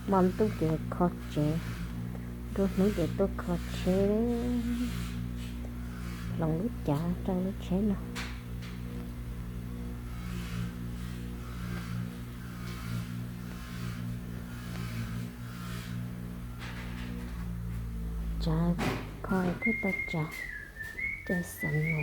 Hmo ntuj ces kho tsev, nruab hnub ces tuaj kho tsheb, hloov lub cav rau lub tsheb no. Tsav kho thiaj tau tsav cai xav no.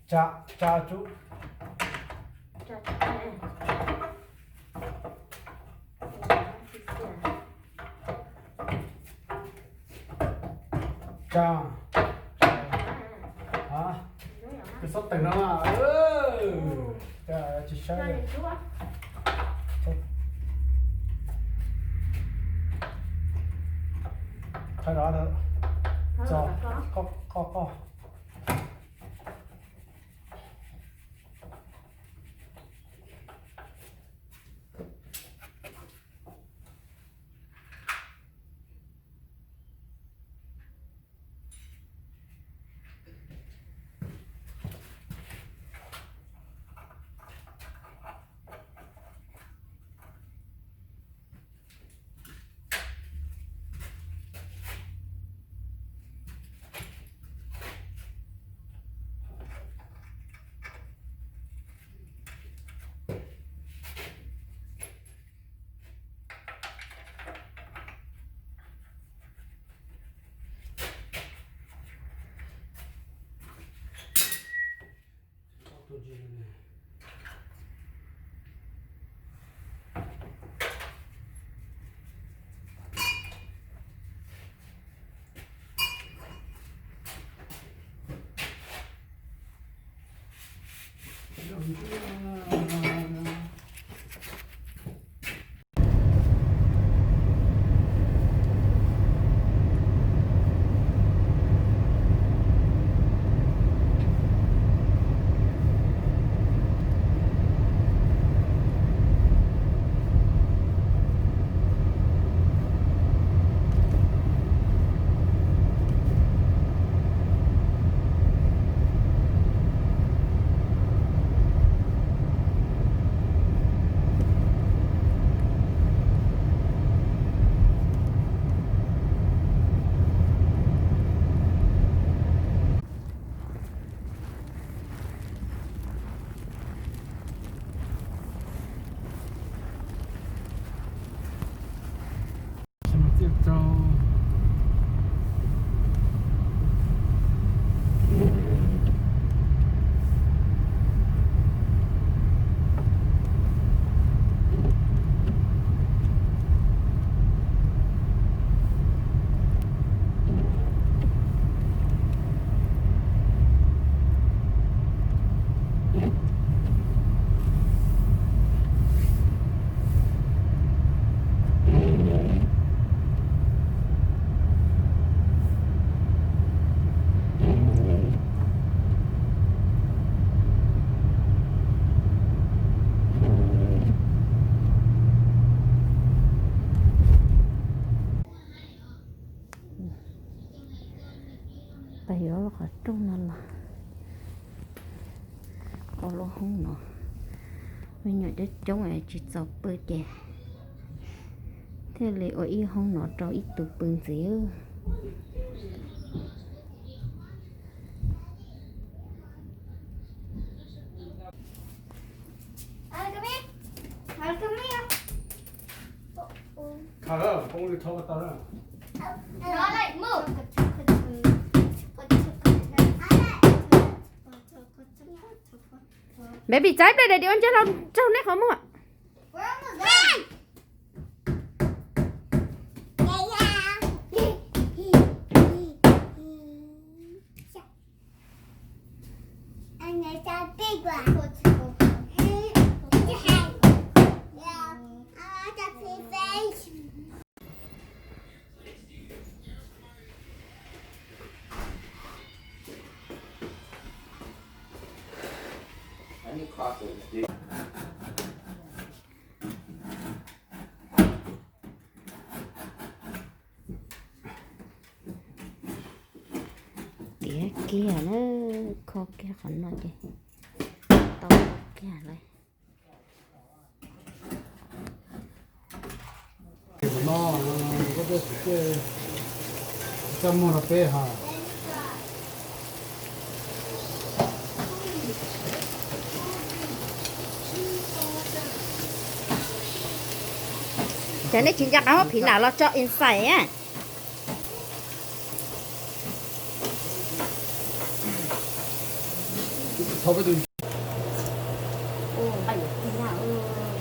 Tsa, tsa, tsa, tsa, tsa. Tsa. Hab, koj xob teem no mas. Tsis saib. Thaij no, txog qoj qoj. Peb yuav qhov rooj no los ua lub hoob no. Me nyuam coob coob es tsis txaus pw ces thiaj li ua ib hoob no rau ib tug pw ntxiv. Baby, txav ib pliag, daddy ua ncaj rau nej qhov muag. Tiav kiag na, kho kiag qhov no ces tau kiag lawm. No, koj txhob muag rau peb ha. Ces nej tsis nco qab muab phim nam los tso inside a.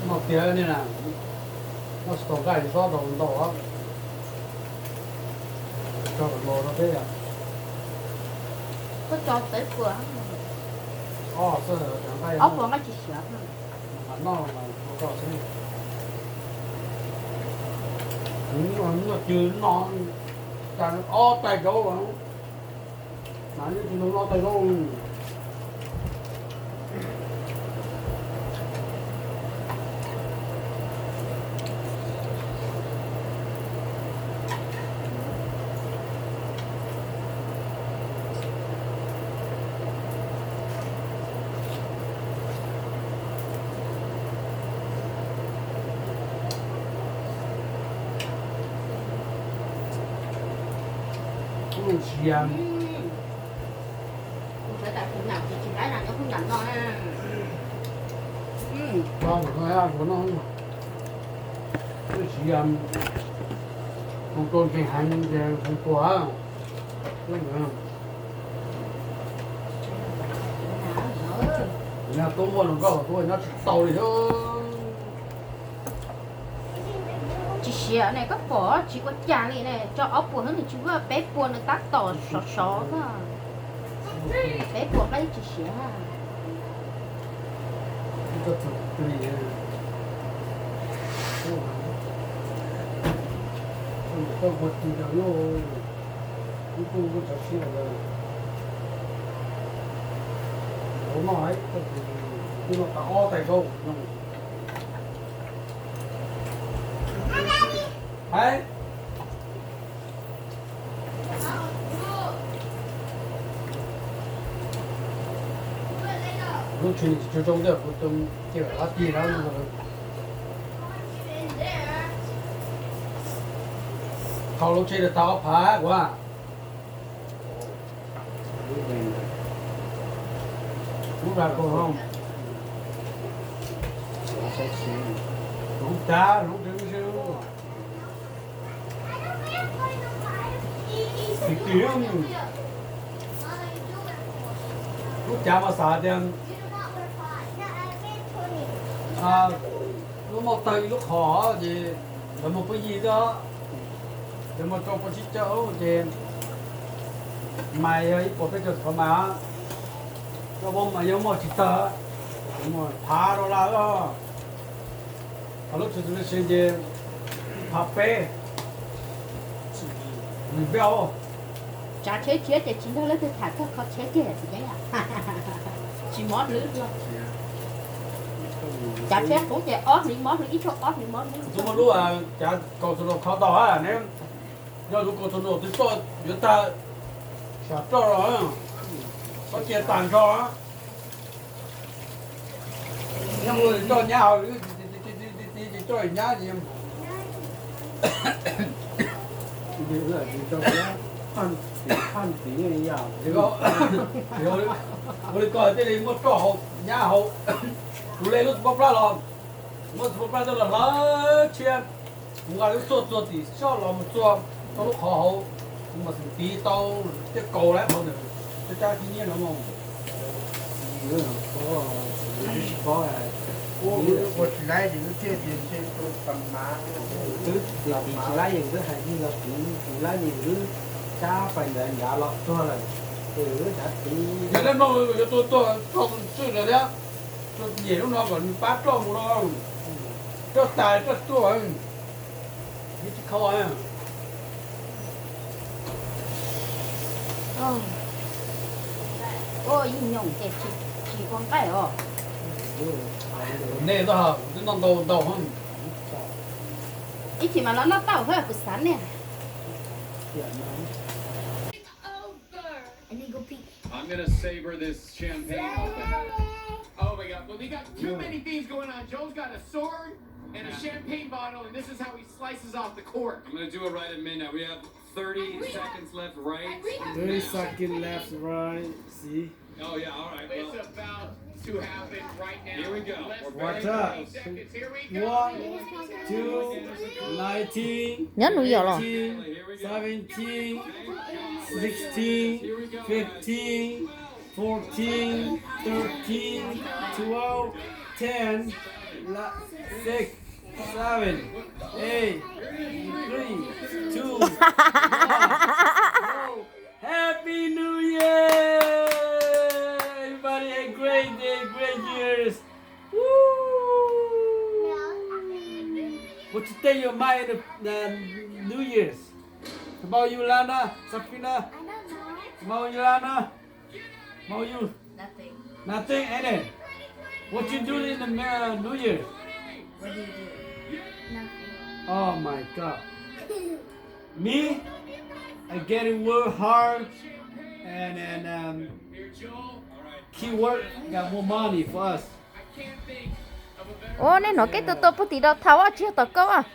Noj tiav ne, noj tsis tau nqaij tsis txhob rau ntau, tso kom los rau peb. Koj tso peb puas, ob puas nqaij tsis siav. Noj mas ua koj xwb. Noj cw no, ob tais rau, mas noj cw no tais rau. Kuv lub siab, kuv sawv daws kuv nam kuv tsis laib no nyob kuv nam no. Kuv no, lub siab, kuv tua ntseeg heev ces kuv tua. Yog tub muaj hluas nkauj tub nyob tsis tau li thiab. Tsis siav ne, koj pom tsis ua cas li ne, tso ob puas xwb nws tsis ua, peb puas nws tab tom sov sov xwb. Peb puas nqaij tsis siav. Ua no, ua no tas ob tais rau. Hais. Lub tsheb tsis tshua zoo thiab, kuv tus ces lab tig lawm. Thauj lub tsheb rau tau ob phav kuv. Lub ra kaus no. Hloov cav hloov tsev xwb. Tig tig, lub cav mas xav tias lub muaj tawg ib lub qhov ces lawv muaj phooj ywg xwb, lawv muaj rau pua tsib caug ces mais yog ib puas peb caug qhov mais, rau pua mais yog muaj tsis tawg, phav dollar os. Qhov lub tsheb txhua tsheb ces phav peb, nws peb. Tsav tsheb tshiab ces tsis nrog leej twg tham txog qhov tsheb kiag tsis ceeb. Tsis mob hlwb. Tsav tsheb qub ces ob hlis mob hlwb, ib tshuaj ob hlis mob hlwb. Txhua muaj lub cav kaus txhua lus qhov tau ne, yog lub kaus txhua lus twb roj yuav tag, sam roj los, txhob cia tag nrho. Nyob mus roj nyab hauv, roj nyab ces ua li ko thiaj li muaj roj hauv nyab hauv. Kuv le lub xav pab plab los, muab xav pab plab coj los hlawv tshiab, mus nqa lub tuaj txua tim soj los mus txua tau lub qhov hauv, mas xwm tiv tau tej kaus lawm hauv ntawm tej tsab khib nyiab no. Ua tsis laib ces twb tias tsis laib ces twb hais li los kuv tsis laib ces twb sab pais ntawd nrad los tuag lawm, ces wb nrad tiv. Yog dab no yuav tua tuag txog tus tswj lawm thiab, tua nyem lub no kom nws pab roj mus no, roj tas roj tuaj. Ua ib nyoog ces tsis ua nqaij os. Nej ntau ntau. Ib chim mas los noj tau thiab kuv xav nej. I'm gonna savor this champagne open. Oh my God, well, they got too many things going on. Joel's got a sword and a champagne bottle, and this is how he slices off the cork. I'm gonna do it right at midnight. We have thirty seconds left, right? Thirty seconds left, right? See? Oh yeah, all right. It's about to happen right now. Here we go. Watch out. Seconds. Here we go. One, two, nineteen, nyob New York los? Eighteen, seventeen, sixteen, fifteen, fourteen, thirteen, twelve, ten, la- six, seven, eight, three, two, one. Happy New Year! Everybody, a great day, great years. Woo! What you think your mind of the New Year's? About you, Lana, Safina? About you, Lana? About you? Nothing. Nothing, Aiden? What you do in the uh, New Year? What do you do? Nothing. Oh my God. Me? I getting work hard and and um, keep work, got more money for us. Ua nej hnov kev tu tu puag tim do thaum tsis yog tom koj a.